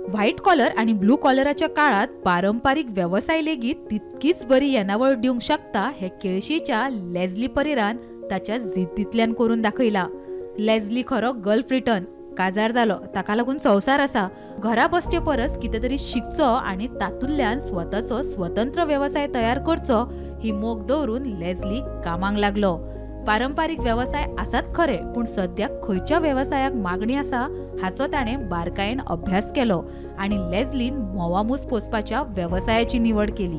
White collar आनी blue कॉलराच्या काळात पारंपारीक वेवसाय लेगीत तितकीच बरी येणावळ दिवंक शकता हे केळशीच्या लेझली परेरान ताच्या जिद्दींतल्यान करून दाखयला. लेझली खरो गल्फ रिटर्न, काजार जालो, ताका लागून संवसार आसा. घरा बसचे परस कितें तरी शिकचो आनी तातूंतल्यान स्वताचो स्वतंत्र वेवसाय तयार करचो ही मोख दवरून लेझली कामाक लागलो. पारंपारीक वेवसाय आसात खरे, पूण सद्याक खंयच्या वेवसायाक मागणी आसा हाचो ताणें बारकायेन अभ्यास केलो आनी लेझलीन म्होंवामूस पोसपाच्या वेवसायाची निवड केली.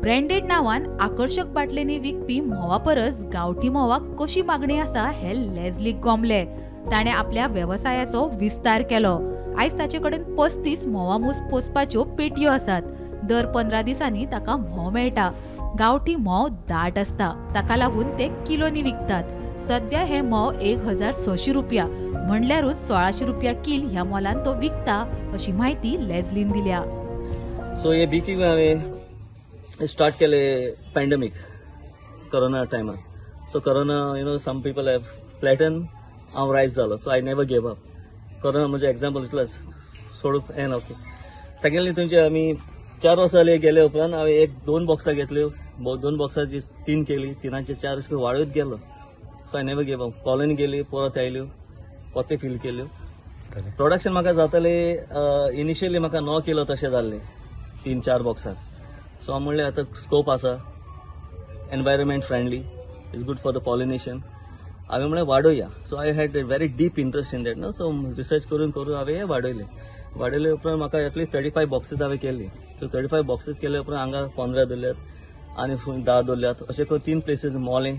ब्रँडेड नांवान आकर्शक बाटलेंनी विकपी म्होंवा परस गांवठी म्होंवाक कशी मागणी आसा हें लेझलीक गोमलें. ताणें आपल्या वेवसायाचो विस्तार केलो. आयज ताचे कडेन 35 म्होंवामूस पोसपाच्यो पेटयो आसात. दर 15 दिसांनी ताका म्होंव मेळटा. गांवठी म्होंव दाट आसता, ताका लागून ते किलोनी विकतात. सद्या हे म्होंव 1600 रुपया म्हणल्यारूच 1600 रुपया किल ह्या मोलान तो विकता अशी म्हायती लेझलीन दिल्या. सो हे बी किपिंग हांवें स्टार्ट केले पॅन्डेमीक कोरोना टायमार. So corona you know some people have flatten, हांव रायज जालो. So I never gave up. Corona म्हणजे एग्जाम्पल इतलोच सोडूंक येना. ओके, सेकंडली तुमचे आमी 4 वर्सां गेले उपरांत हांवें 1-2 बॉक्सां घेतल्यो, 2 बॉक्साची 3 केली, 3चे 4 अशें वाडयत गेलो. So I never gave up. Colony गेली, परत आयल्यो, परते फील केल्यो. प्रोडक्शन म्हाका जातालें इनिशियली म्हाका 9 किलो तशें जाल्लें 3-4 बॉक्सांक. सो हांव म्हणलें आतां स्कोप आसा, environment friendly, is good for the pollination. हांवें म्हणलें वाडोवया. So I had a very deep interest in that न्हू. सो रिसर्च करून करून हांवें हें वाडयलें. वाडयले उपरांत म्हाका एटलिस्ट 35 बॉक्सीस हांवें केली. सो 35 बॉक्सीस केले उपरांत हांगा 15 दवरल्यात आनी 10 दवरल्यात अशें करून 3 प्लेसीस मोलें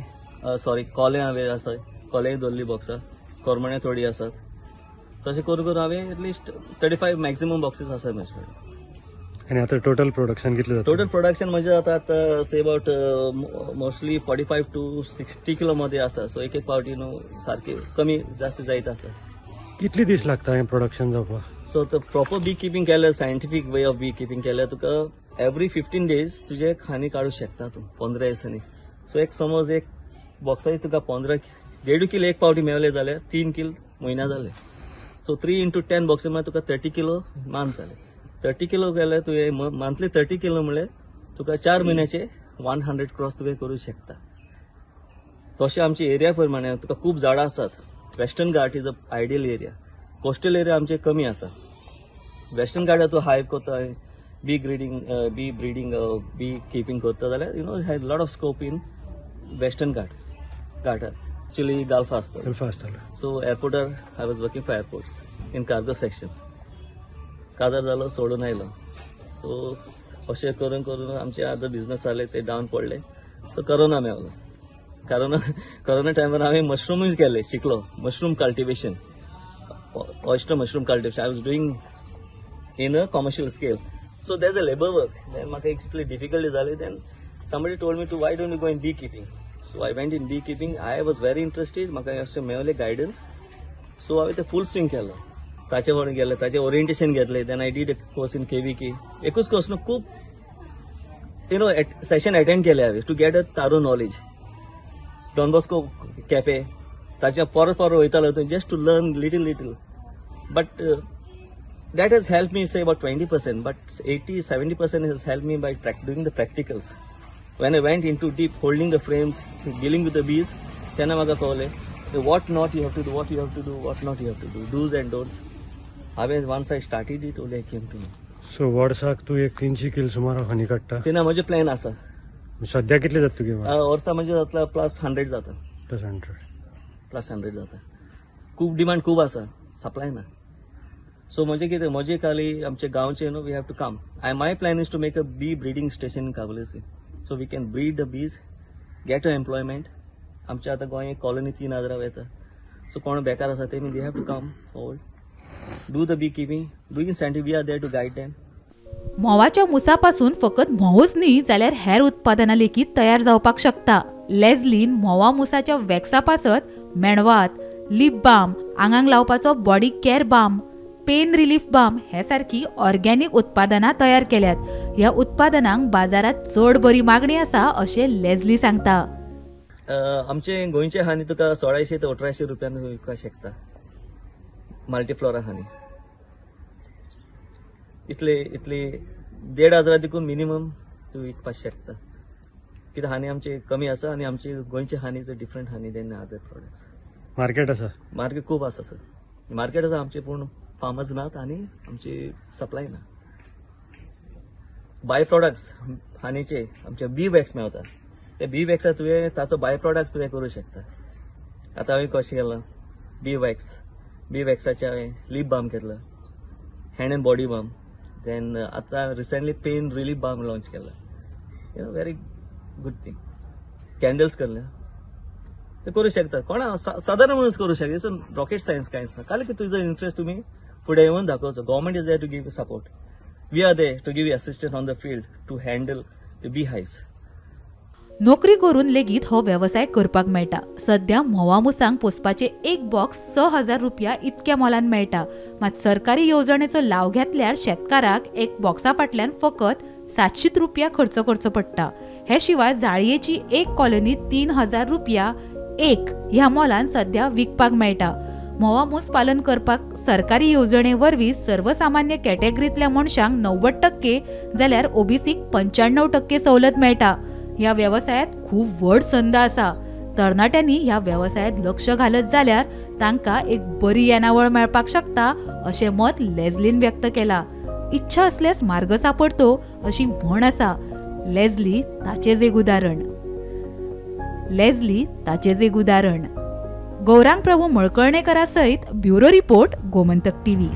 सॉरी कोलें हांवें आसा, कोलेंय दवरली बॉक्सां, कोरमणे थोडी आसात. तशें करून करून हांवें एटलिस्ट 35 मॅक्सिमम बॉक्सीस आसा म्हजे कडेन. आनी आतां टोटल प्रोडक्शन कितलें जाता? टोटल प्रोडक्शन म्हणजे जाता आतां say about mostly 45 to 60 kilo मदें आसा. सो एक एक पावटी न्हू सारकें कमी जास्त जायत आसा. कितले दीस लागता हें प्रोडक्शन जावपाक? सो प्रॉपर बी किपिंग केल्यार, scientific way of bee keeping केल्यार तुका एवरी 15 डेज तुजे खाणी काडूंक शकता तूं 15 दिसांनी. सो एक समज एक बॉक्साची तुका 15-1.5 किल एक पावटी मेवले जाल्यार 3 किल म्हयन्या जाले. सो 3 × 10 बॉक्सी म्हळ्यार तुका 30 किलो मान जाले. 30 किलो गेल्यार तुवें मंथली 30 किलो म्हळ्यार तुका 4 म्हयन्याचे 100 क्रॉस तुवें करूं शकता. तशें आमचे एरिया प्रमाणे तुका खूब झाडां आसात. Western Ghat is a ideal area. Coastal area आमचे कमी आसा. वेस्टर्न घाटार तूं हायव करता, bee breeding, bee keeping करता जाल्यार you know have lot of scope in Western Ghat. घाटार actually गाल्फा आसता. गाल्फा आसतालो. So एअरपोर्टार I was working for airports in cargo section. काजार जालो, सोडून आयलो. सो अशें करून करून आमचे आतां बिजनस जाले ते डावन पडले. So corona मेवलो. करोना टायमार हांवें मशरूमूय केले, शिकलो mushroom cultivation, oyster mushroom cultivation. I was doing in a commercial scale. So there is a labour work. Then म्हाका इतली डिफिकल्टी जाली. Then somebody told me to why don't you go in bee keeping. So I went in bee keeping. I was very interested. म्हाका अशें मेवलें guidance. So हांवें तें फूल swing केलो. ताचे फुडें गेलें, ताचें ओरिएंटेशन घेतलें. Then I did a course in KVK. एकूच कोर्स न्हू, खूब you know session attend केले हांवें to get a thorough knowledge. Don Bosco Quepem ताच्या परत परत वयतालो just to learn little little. But that has help me say about 20%, but 80-70% has help me by doing the practicals. When I went into deep holding the frames, dealing with the bees, तेन्ना म्हाका कळलें what not you have to do, what you have to do, what not you have to do, dos and don'ts. हांवें once I started it only I came to know. So वर्साक तूं एक 300 किल सुमार honey काडटा? तेन्ना म्हजें plan आसा. सद्या कितले जाता तुगे? वर्सा म्हणजे जातला +100 जाता. +100 +100 जाता. खूब डिमांड खूब आसा, सप्लाय ना. सो म्हजें कितें, म्हजे खाली आमचे गांवचे न्हू we have to come. I my plan is to make a bee breeding station in Cavelossim. So we can breed the bees, get a employment. आमच्या आतां गोंय कॉलनी 3000 येता. सो कोण बेकार आसा ते they have to come forward, do the bee keeping, do incentive, we are there to guide them. म्होंवाच्या मुसापासून फकत म्होंवूच न्ही जाल्यार हेर उत्पादनां लेगीत तयार जावपाक शकता. लेझलीन म्होंवा मुसाच्या वॅक्सा पासत मेणवात, लिप बाम, आंगांक लावपाचो body care balm, pain relief balm हे सारकी ऑर्गेनिक उत्पादनां तयार केल्यात. ह्या उत्पादनांक बाजारात चड बरी मागणी आसा अशें लेझली सांगता. आमचे गोंयचे हानी तुका 1600 ते 1800 रुपयान विकपाक शकता मल्टीफ्लोरा हानी. इतले इतले 1500 देखून मिनिमम तूं विकपाक शकता. कित्याक हानी आमची कमी आसा आनी आमची गोंयची honey is a different honey than other products. Market आसा? मार्केट खूब आसा सर, मार्केट आसा आमचे, पूण फार्मर्स नात आनी आमची सप्लाय ना. बाय प्रोडक्ट्स हानीचे आमचे बी वॅक्स मेळटा, ते बी वॅक्सार तुवें ताचो बाय प्रोडक्ट्स तुवें करूं शकता. आतां हांवें कशें केलां, बी वॅक्स, बी वॅक्साचे हांवें लिप बाम केला, hand and body balm, then आतां recently pain relief balm launch केला. You know, very good thing. Candles करल्या, ते करूं शकता कोणा सादारण मनीस करूं शकता. It's rocket science कांयच ना. खाली की तुजो इंट्रस्ट तुमी फुडें येवन दाखोवचो. Government is there to give support, we are there to give assistance on the field to handle the bee hives. नोकरी करून लेगीत हो वेवसाय करपाक मेळटा. सध्या म्होंवा मुसांक पोसपाचे एक बॉक्स 6000 रुपया इतक्या मोलान मेळटा. मात सरकारी येवजणेचो लाव घेतल्यार शेतकाराक एक बॉक्सा फाटल्यान फकत 700 रुपया खर्च करचो पडटा. हे शिवाय जाळयेची एक कॉलनी 3000 रुपया एक ह्या मोलान सध्या विकपाक मेळटा. म्होंवा मूस पालन करपाक सरकारी येवजणे वरवीं सर्वसामान्य कॅटेगरींतल्या मनशांक 90% जाल्यार ओबीसीक 95% सवलत मेळटा. ह्या वेवसायांत खूब व्हड संद आसा. तरणाट्यांनी ह्या वेवसायांत लक्ष घालत जाल्यार तांकां एक बरी येणावळ मेळपाक शकता अशें मत लेझलीन व्यक्त केलां. इच्छा असल्यास मार्ग सापडतो अशी म्हण आसा. लेझली ताचेच एक उदाहरण. लेझली ताचेच एक उदाहरण. गौरांग प्रभू मळकर्णेकरा सयत ब्युरो रिपोर्ट, गोमंतक टीव्ही.